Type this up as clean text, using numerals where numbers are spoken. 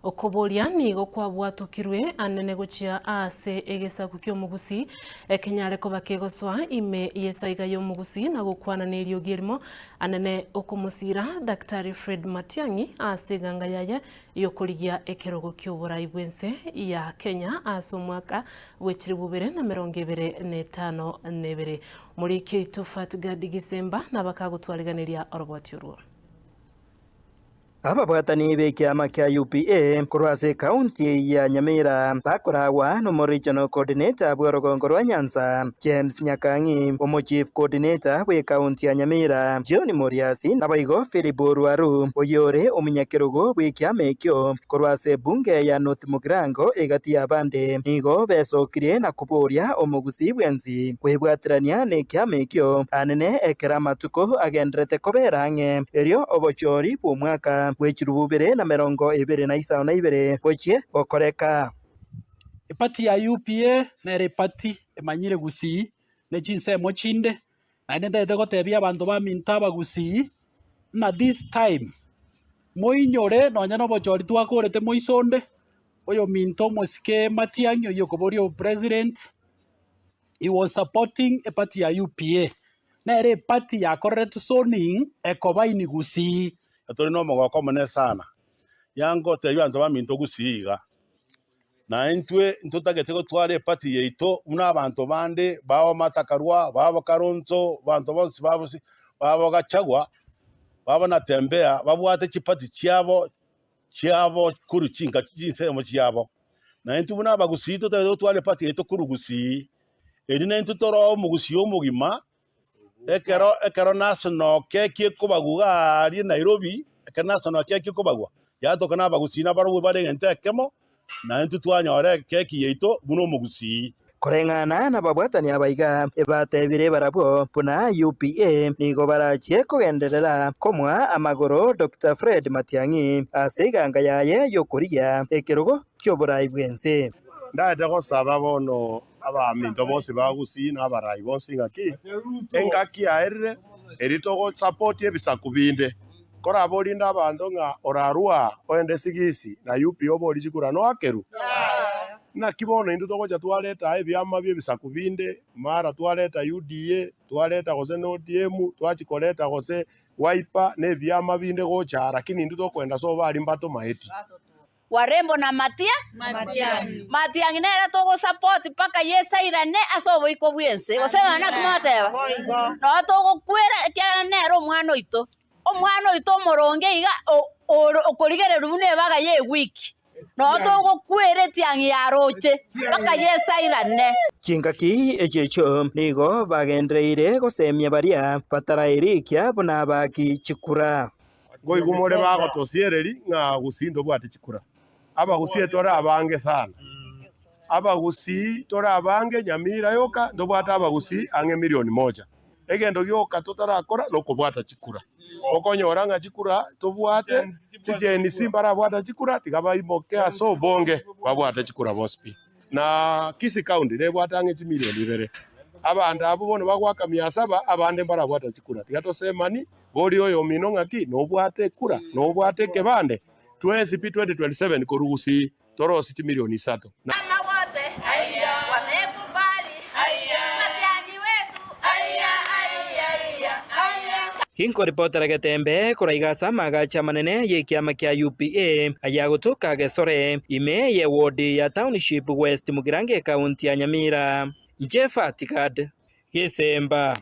Okoboria nigo kwabwatokirwe anene gochia ase egesaku ki'omogusii, ekenyare koba kegosoa ime y'esaiga y'omogusii na gokwana neriogi erimo anene okomosiira Daktari Fred Matiang'i ase eganga yaye y'okorigia ekerogo ki'oborai bw'ense ya Kenya ase omwaka bw'echilifu bibere na emerongo ebere na etano na ebere. Omoriki oito Fatgard Gisemba nabakagotwariganeria oroboti orwo. Ababwatani b'ekiama kia UPA korwa ase ekaunti ya Nyamira bakoragwa n'omoregional coordinator bw'orogongo rwa Nyanza, James Nyakang'i, omochief coordinator bw'ekaunti ya Nyamira, John Moriasi, naboigo Philip Orwaru, oyore omonyakerogo bw'ekiama ekio korwa ase ebunge ya North Mugirango egati y'abande, nigo besokirie na koboria omogusii bwensi kwebwaterania nekiama ekio anene ekero amatuko agendererete kobera ang'e, erio obochori bw'omwaka bwe chirubu bibere na merongo ebere na isano na ibere bochie gokoreka. Eparty ya UPA nere eparty emanyire gusii ne chinsemo chinde, naende ntagete gotebia abanto baminto abagusii, ng'a this time moinyore nonye na obochori twakorete moisonde, oyominto omosike Matiang'i oyio okoboria obopresident, he was supporting eparty ya UPA, nere eparty yakoreretwe zoning ekoba in Gusii. Tore nomogoko omonene sana, yangotebia abanto baminto Gusii iga, Na intwe ntotagete gotwara eparty yaito buna abanto bande babo Matakarua, babo Kalonzo, abanto bonsi ba babo Gachagua, babo Natembeya, babwate chiparty chiabo chiabo korwa chinka chinsemo chiabo. Na intwe buna abagusii totagete gotwara eparty yaito korwa gusii, erio naintwe toroe omogusii omogima. Ekero ekero national keki ekobagwa iga aaria Nairobi, ekero national keki ekobagwa, yatoka na abagusii nabarobwo bare egento ekemo, na intwe twanyora ekeki yaito buna omogusii. Koreng'ana nababwatani aba iga, ebatebire barabwo buna UPA nigo barachie kogenderera komoa amagoro Doctor Fred Matiang'i ase eganga yaye y'okorigia ekerogo ki'oborai bw'ense. Ndaete gosaba bono Abaminto bonsi ba Gusii na abarai bonsi ng'aki, engaki yaerire eri togosapoti ebisaku binde. Korabe orinde abanto ng'a orarue aa oende Sigisi na UP oborie chikura noakerwe? Naki bono intwe togocha twareta aa ebiama bi'ebisaku binde, mara twareta UDA, twareta gose na ODM, twachia koreta gose Wiper na ebiama binde gocha aa lakini intwe tokoenda sobo aria mbatomaeti. Warembo na Matia? Matiang'i nere togosupport mpaka Yeso airane ase oboiko bw'ense. Gose nonya naki mogoteba? Noo togokwera ekiagera nere omwana oito. Omwana oito omoronge iga o- ore okorigererwa buna ebaga ya ewiki. Noo togokwera etiang'i yaroche mpaka Yeso airane. Chingaki echio echio nigo bagendereire gosemia baria batarairikia buna abaaki chikura. Nkoigwa more bagotosiereria ng'a Gusii ntobwate chikura. Abagusii tore abange sana. Abagusii tore abange Nyamira yoka ntobwate abagusii ang'e milioni moja. Egento gioka totarakora nokobwata chikura. Okonyora ng'a chikura tobwate, chi-Gen Z mbarabwata chikura tiga baimoke ase obonge babwate chikura bonsi pi. Na Kisii County nebwate ang'e chimilioni ibere. Abanto abwo bono bagoaka mia saba abande mbarabwata chikura. Tiga tosemani Boria oyomino ng'aki, Nobwate ekura? Nobwate ekebande? Twensi pi 2027 korwa Gusii torosie chimilioni isato. Na. Ginkoripotera getembe korwa iga ase amaagacho amanene y'ekiama kia UPA ayagotoka Gesore, ime ye ward ya Township West Mugirango ekaunti ya Nyamira. Inche Fatigad Gesemba.